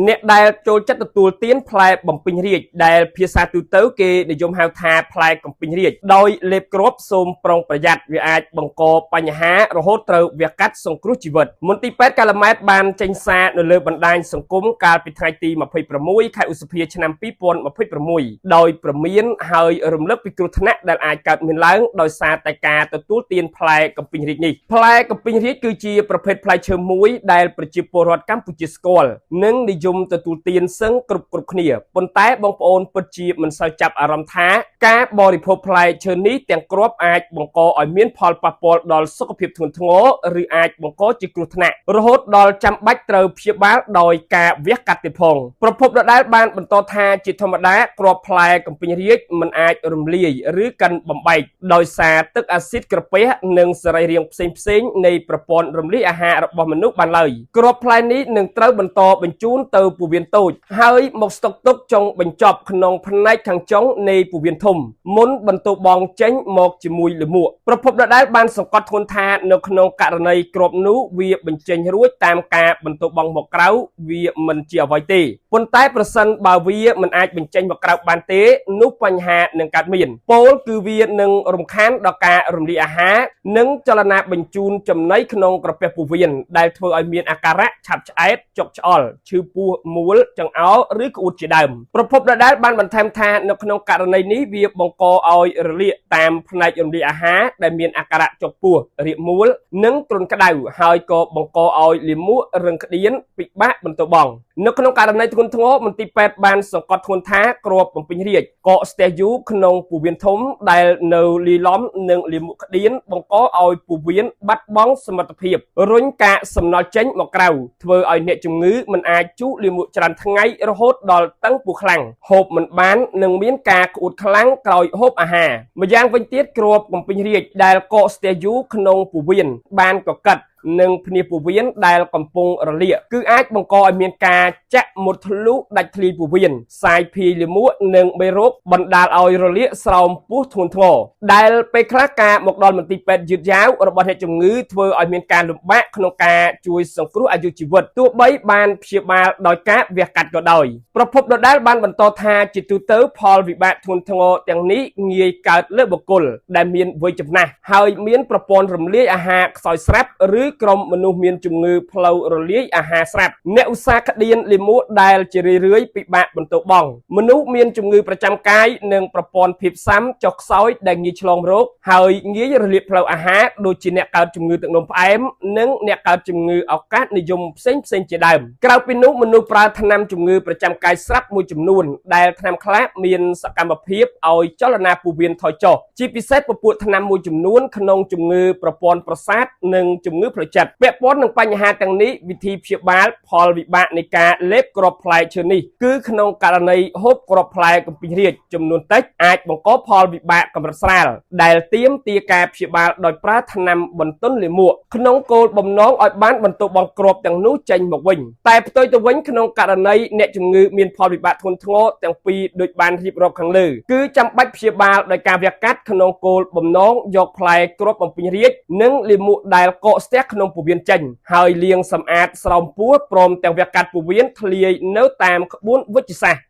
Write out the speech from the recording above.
អ្នកដែលចូលចិត្តទទួលទានផ្លែបំពេញរាជដែលភាសាទូទៅគេនិយមហៅថាផ្លែកំពេញរាជដោយលេបគ្រាប់សូមប្រុងប្រយ័ត្នវាអាចបង្កបញ្ហារហូតត្រូវវះកាត់សង្គ្រោះជីវិតមន្ទីរពេទ្យកាឡាម៉ែតបានចេញសារនៅលើបណ្ដាញសង្គមកាលពីថ្ងៃទី26ខែឧសភាឆ្នាំ2026ដោយព្រមានហើយរំលឹកពីគ្រោះថ្នាក់ដែលអាចកើតមានឡើងដោយសារតែការទទួលទានផ្លែកំពេញរាជនេះផ្លែកំពេញរាជគឺជាប្រភេទផ្លែឈើមួយដែលប្រជាពលរដ្ឋកម្ពុជាស្គាល់និងនិយមទទួលទានសឹងគ្រប់គ្រប់គ្នាប៉ុន្តែបងប្អូនពិតជាមិនសូវចាប់អារម្មណ៍ថាការបរិភោគផ្លែឈើនេះទាំងគ្រាប់អាចបង្កឲ្យមានផលប៉ះពាល់ដល់សុខភាពធ្ងន់ធ្ងរឬអាចបង្កជាគ្រោះថ្នាក់រហូតដល់ចាំបាច់ត្រូវព្យាបាលដោយការវះកាត់ទៀតផងប្រភពដដែលបានបន្តថាជាធម្មតាគ្រាប់ផ្លែកំពេញរាជមិនអាចរំលាយឬកិនបំបែកដោយសារទឹកអាស៊ីតក្រពះនិងសរីរាង្គផ្សេងៗនៃប្រព័ន្ធរំលាយអាហាររបស់មនុស្សបានឡើយគ្រាប់ផ្លែនេះនឹងត្រូវបន្តបញ្ជូនទៅពោះវៀនតូចហើយមកស្តុកទុកចុងបញ្ចប់ក្នុងផ្នែកខាងចុងនៃពោះវៀនធំមុនបន្ទោបងចេញមកជាមួយលាមកប្រភពដដែលបានសង្កត់ធ្ងន់ថានៅក្នុងករណីគ្រាប់នោះវាបញ្ចេញរួចតាមការបន្ទោបងមកក្រៅវាមិនជាអ្វីទេប៉ុន្តែប្រសិនបើវាមិនអាចបញ្ចេញមកក្រៅបានទេនោះបញ្ហានឹងកើតមានពោលគឺវានឹងរំខានដល់ការរំលាយអាហារនិងចលនាបញ្ជូនចំណីក្នុងក្រពះពោះវៀនដែលធ្វើឲ្យមានអាការៈឆាប់ឆ្អែតចុកឆ្អល់ឈឺពោះមួលចង្អោរឬក្អួតជាដើមប្រភពដដែលបានបន្ថែមថានៅក្នុងករណីនេះវាបង្កឲ្យរលាកតាមផ្នែករំលាយអាហារដែលមានអាការៈចុកពោះរាកមួលនិងគ្រុនក្តៅហើយក៏បង្កឲ្យលាមករឹងក្តៀនពិបាកបន្ទោបង់នៅក្នុងករណីធ្ងន់ធ្ងរមន្ទីរពេទ្យបានសង្កត់ធ្ងន់ថាគ្រាប់បំពេញរាជកកស្ទះយូរក្នុងពោះវៀនធំដែលនៅលាយឡំនិងលាមកក្តៀនបង្កឲ្យពោះវៀនបាត់បង់សមត្ថភាពរុញកាកសំណល់ចេញមកក្រៅធ្វើឲ្យអ្នកជំងឺមិនអាចជូរលាមកច្រើនថ្ងៃរហូតដល់តឹងពោះខ្លាំងហូបមិនបាននិងមានការក្អួតខ្លាំងក្រោយហូបអាហារម្យ៉ាងវិញទៀតគ្រាប់បំពេញរាជដែលកកស្ទះយូរក្នុងពោះវៀនបានកកិតនិងភ្នាសពោះវៀនដែលកំពុងរលាកគឺអាចបង្កឲ្យមានការចាក់មុតធ្លុះដាច់ធ្លាយពោះវៀនសាយភាយលាមកនិងមេរោគបណ្ដាលឲ្យរលាកស្រោមពោះធ្ងន់ធ្ងរដែលពេលខ្លះការមកដល់មន្ទីរពេទ្យយឺតយ៉ាវរបស់អ្នកជំងឺធ្វើឲ្យមានការលំបាកក្នុងការជួយសង្គ្រោះអាយុជីវិតទោះបីបានព្យាបាលដោយការវះកាត់ក៏ដោយប្រភពដដែលបានបន្តថាជាទូទៅផលវិបាកធ្ងន់ធ្ងរទាំងនេះងាយកើតលើបុគ្គលដែលមានវ័យចំណាស់ហើយមានប្រព័ន្ធរំលាយអាហារខ្សោយស្រាប់ឬក្រុមមនុស្សមានជំងឺផ្លូវរលាយអាហារស្រាប់អ្នកឧស្សាហ៍ក្តៀនលាមកដែលជារឿយៗពិបាកបន្ទោបង់មនុស្សមានជំងឺប្រចាំកាយនិងប្រព័ន្ធភាពស៊ាំចុះខ្សោយដែលងាយឆ្លងរោគហើយងាយរលាកផ្លូវអាហារដូចជាអ្នកកើតជំងឺទឹកនោមផ្អែមនិងអ្នកកើតជំងឺឱកាសនិយមផ្សេងផ្សេងជាដើមក្រៅពីនោះមនុស្សប្រើថ្នាំជំងឺប្រចាំកាយស្រាប់មួយចំនួនដែលថ្នាំខ្លះមានសកម្មភាពឲ្យចលនាពោះវៀនថយចុះជាពិសេសពពួកថ្នាំមួយចំនួនក្នុងជំងឺប្រព័ន្ធប្រសាទនិងជំងឺផ្លូវចិត្តពាក់ព័ន្ធនឹងបញ្ហាទាំងនេះវិធីព្យាបាលផលវិបាកនៃការលេបគ្រាប់ផ្លែឈើនេះគឺក្នុងករណីហូបគ្រាប់ផ្លែកំពីងរាជចំនួនតិចអាចបង្កផលវិបាកកម្រិតស្រាលដែលទាមទារការព្យាបាលដោយប្រើថ្នាំបន្ទន់លាមកក្នុងគោលបំណងឲ្យបានបន្ទោបង់គ្រាប់ទាំងនោះចេញមកវិញតែផ្ទុយទៅវិញក្នុងករណីអ្នកជំងឺមានផលវិបាកធ្ងន់ធ្ងរទាំងពីរដូចបានរៀបរាប់ខាងលើគឺចាំបាច់ព្យាបាលដោយការវះកាត់ក្នុងគោលបំណងយកផ្លែគ្រាប់បំពេញរាជនិងលាមកដែលកកស្ទះក្នុងពោះវៀនចេញហើយលាងសម្អាតស្រោមពោះព្រមទាំងវះកាត់ពោះវៀនធ្លាយនៅតាមក្បួនវិជ្ជសាស្ត្រ។